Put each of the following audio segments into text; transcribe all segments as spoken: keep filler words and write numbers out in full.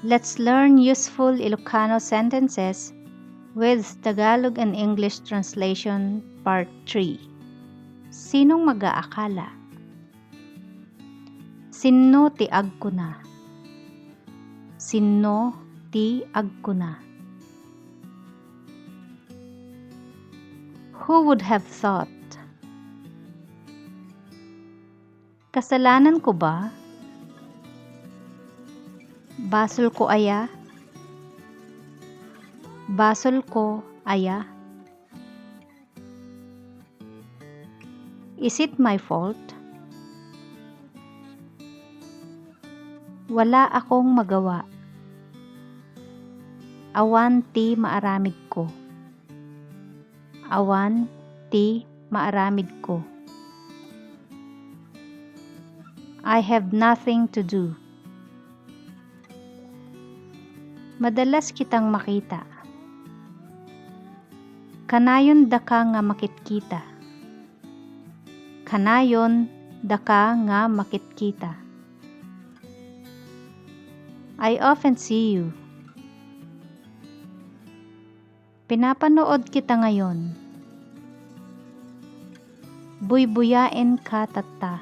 Let's learn useful Ilocano sentences with Tagalog and English translation, Part three. Sinong mag-aakala? Sinno ti agkuna? Sinno ti agkuna? Who would have thought? Kasalanan ko ba? Basol ko aya? Basol ko aya? Is it my fault? Wala akong magawa. Awan ti maaramidko. Awan ti maaramidko. I have nothing to do. Madalas kitang makita. Kanayon daka nga makitkita. Kanayon daka nga makitkita. I often see you. Pinapanood kita ngayon. Buybuyaen ka tatta.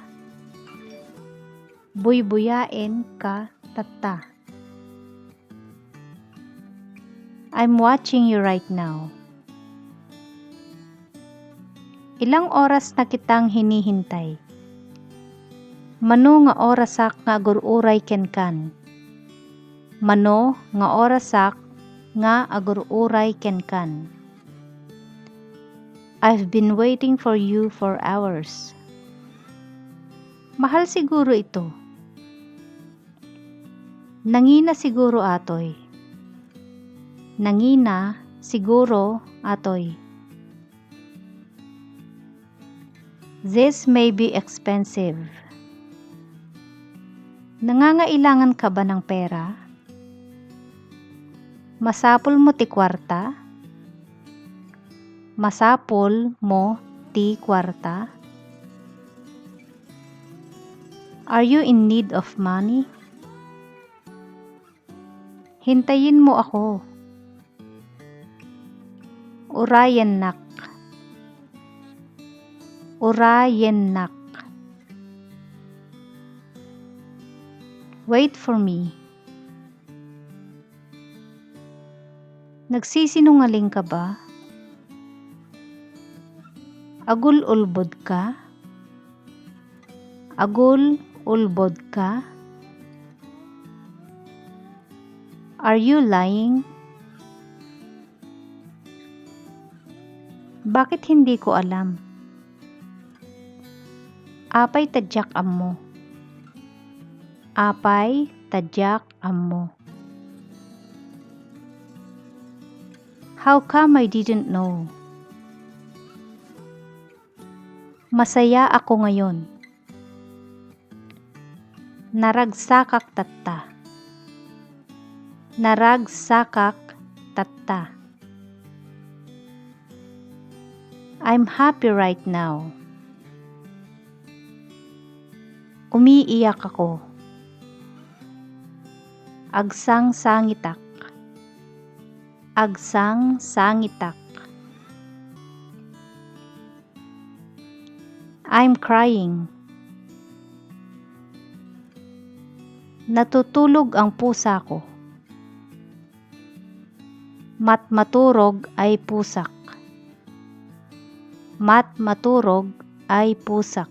Buybuyaen ka tatta. I'm watching you right now. Ilang oras na kitang hinihintay? Mano nga orasak nga agur-uray kenkan? Mano nga orasak nga agur-uray kenkan? I've been waiting for you for hours. Mahal siguro ito. Nangina siguro atoy. Nangina siguro atoy. This may be expensive. Nangangailangan ka ba ng pera? Masapul mo ti kwarta? Masapul mo ti kwarta? Are you in need of money? Hintayin mo ako. Urayennak. Urayennak. Wait for me. Nagsisinungaling ka ba? Agul-ulbod ka? Agul-ulbod ka? Are you lying? Bakit hindi ko alam? Apay ta diak ammo. Apay ta diak ammo. How come I didn't know? Masaya ako ngayon. Naragsakak tatta. Naragsakak tatta. I'm happy right now. Umiiyak ako. Agsangsangitak. Agsangsangitak. I'm crying. Natutulog ang pusa ko. Matmaturog ay pusak. Matmaturog ay pusak.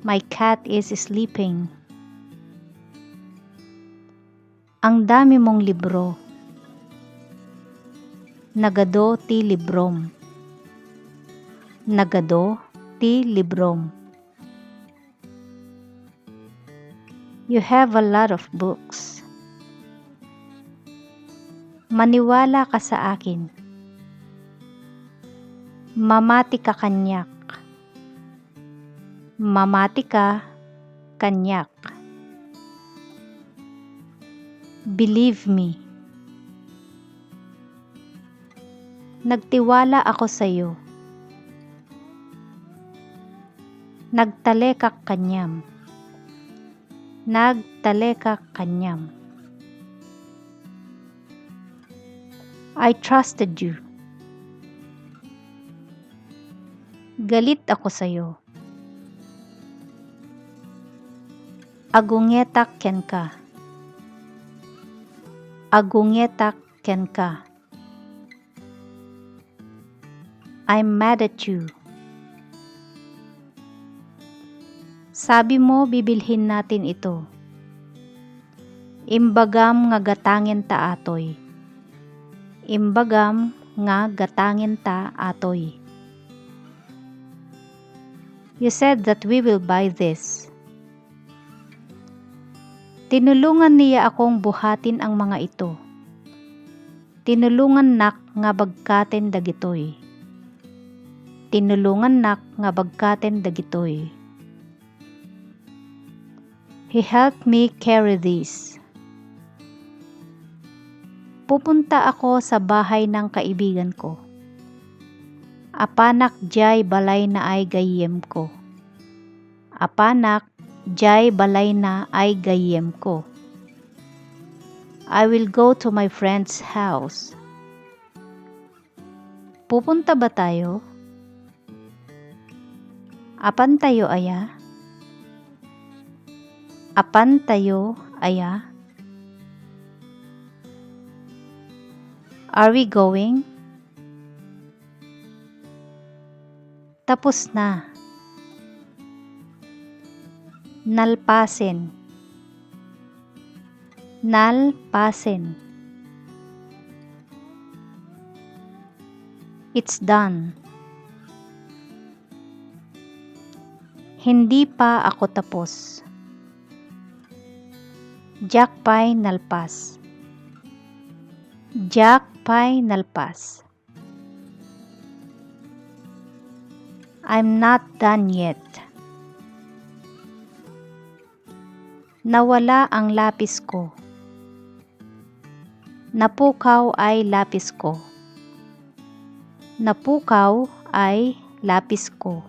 My cat is sleeping. Ang dami mong libro. Nagadu ti librom. Nagadu ti librom. You have a lot of books. Maniwala ka sa akin. Mamati ka kaniak. Mamati ka kaniak. Believe me. Nagtiwala ako sayo. Nagtalekak kaniam. Nagtalekak kaniam. I trusted you. Galit ako sayo. Agungetak kenka. Agungetak kenka. I'm mad at you. Sabi mo, bibilhin natin ito. Imbagam nga gatangen ta atoy. Imbagam nga gatangen ta atoy. You said that we will buy this. Tinulongan niya akong buhatin ang mga ito. Tinulongannak nga bagkaten dagitoy. Tinulongannak nga bagkaten dagitoy. He helped me carry this. Pupunta ako sa bahay ng kaibigan ko. Apanak jay balay na ay gayyem ko. Apanak jay balay na ay gayyem ko. I will go to my friend's house. Pupunta ba tayo? Apan tayo aya? Apan tayo aya? Are we going? Tapos na. Nalpasen. Nalpasen. It's done. Hindi pa ako tapos. Diak pay nalpas. Diak pay nalpas. I'm not done yet. Nawala ang lapis ko. Napukaw ay lapis ko. Napukaw ay lapis ko.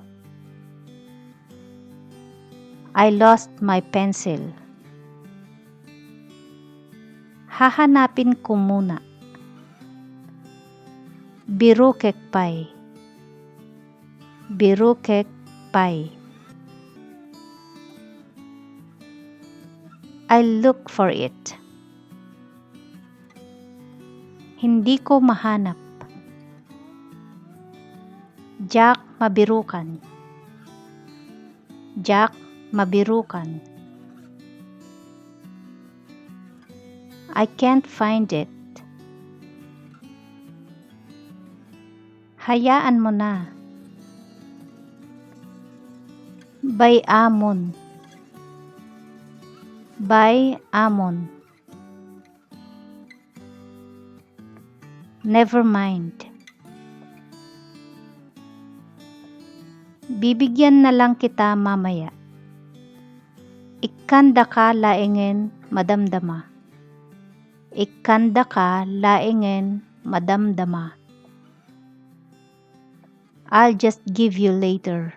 I lost my pencil. Hahanapin ko muna. Birukek pay. Birukek pay. I'll look for it. Hindi ko mahanap. Diak mabirukan. Diak mabirukan. I can't find it. Hayaan mo na. Bay-amon. Bay-amon. Never mind. Bibigyan na lang kita mamaya. Ikkandaka laengen madamdama. Ikkandaka laengen madamdama. I'll just give you later.